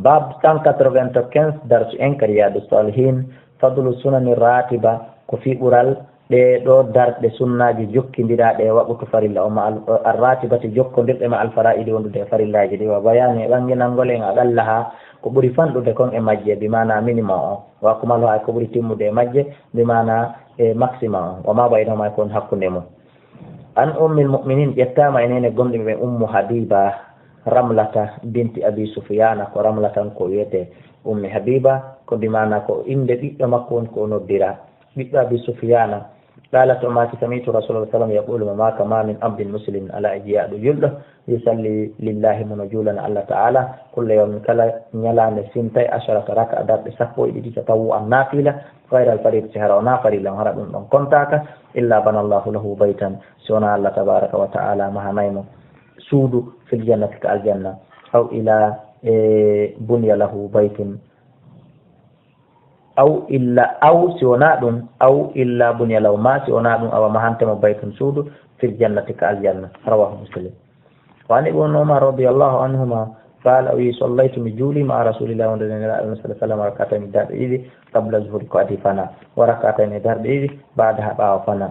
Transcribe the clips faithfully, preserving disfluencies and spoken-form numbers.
Bab cent quatre-vingt-quinze, darsu en ka Riyadu Salihin, fadlu sunani ratiba, ko fii ɓural ɗee ɗoo darɗe sunnaaji jokkindiraaɗe e waɓutu farilla o ma al, arratibati jokkondirɗe ma al fara'idi wondude e farillaaji ɗi, wa bayani e ɓannginangol en aqallaha ko ɓuri fanɗude kon e majje, bi maana minimum o, wa akmaluha e ko ɓuri timmude e majje, bi maana e maximum o, wa ma baynahuma e ko woni hakkunde mum. An ummil mu'minin, ƴettaama e neene gomɗinɓe ɓen Ummu Habiba, Ramlata binti Abi Sufyana, ko Ramlata on ko wiyetee Ummi Habiba, ko bi maana ko innde ɓiɗɗo makko woni ko o noddira, ɓiɗɗo Abi Sufyana. Qalat, o maaki, sami'tu Rasulallah sallam yaqulu, mo maaka, ma min abdin muslimin, alaa e jiyaaɗo julɗo, yusalli lillahi, mo no juulana Allah Ta'ala, kulla yawmin, kala ñalaande, sintay asharata raka, darɗe sappo e ɗiɗi, tatawwu'an, naafila, ghayra al-fariida, si hara wonaa farilla on, hara ɗum ɗon kontaaka, illa bana Allahu lahu baytan, si wonaa Allah tabaraka wa ta'ala mahanay mo suudu fil jannati ka aljanna, aw ila, e, bunya lahu baytun, aw illa, aw si wonaa ɗum, aw illa bunya lahu, ma si wonaa ɗum, awa mahante mo baytun suudu fil jannati ka aljanna. Rawahu Muslim. Wa an Ibn Umar radiyallahu anhuma, qala, o wi, sallaytu, mi juuli, ma'a Rasulillah, wonde Nelaaɗo sallallahu alaihi wasallam, rak'atayn, darɗe ɗiɗi, qabla zuhri, ko adii fana, wa rak'atayn, e darɗe ɗiɗi, ba'daha, ɓaawo fana,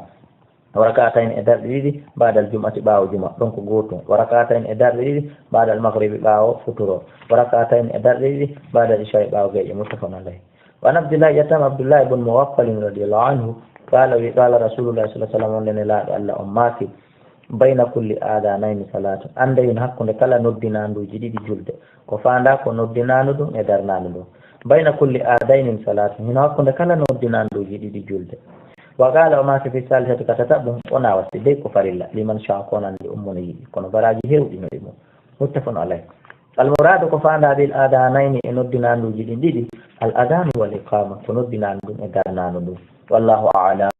wa rak'atayn, e darɗe ɗiɗi, ba'dal jum'ati, ɓaawo juma, ɗon ko gootum, wa rak'atayn, e darɗe ɗiɗi, ba'dal maghribi, ɓaawo futuro, wa rak'atayn, e darɗe ɗiɗi, ba'dal isha'i, ɓaawo geeƴe, muttafaqun alayh. Wa an Abdillah, ƴettaama Abdullah ibn Mughaffal radiyallahu anhu, qala, wi, qala Rasulullah sallallahu alaihi wasallam, wonde Nelaaɗo Allah on maaki, bayna kulli adhanayni salatu, annde hino hakkunde kala noddinaanduuji ɗiɗi julde, ko faandaa ko noddinaandu ndun e darnaandu ndun. Bayna kulli adhayni salatu, hino hakkunde kala noddinaanduuji ɗiɗi julde. Wa qala, o maaki, fi salisati, ka tataɓum, wonaa wasiɓɓe ko farilla, liman sha'a, ko wonande ɗum mo no yiɗi, kono baraaji heewɗi no e mum. Muttafaqun alayh. Al muraadu ko faandaa bil adhanayni e noddinaanduuji ɗin ɗiɗi, al adhanu wal iqama, ko noddinaandu ndun e darnaandu ndun. Wallahu a'lam.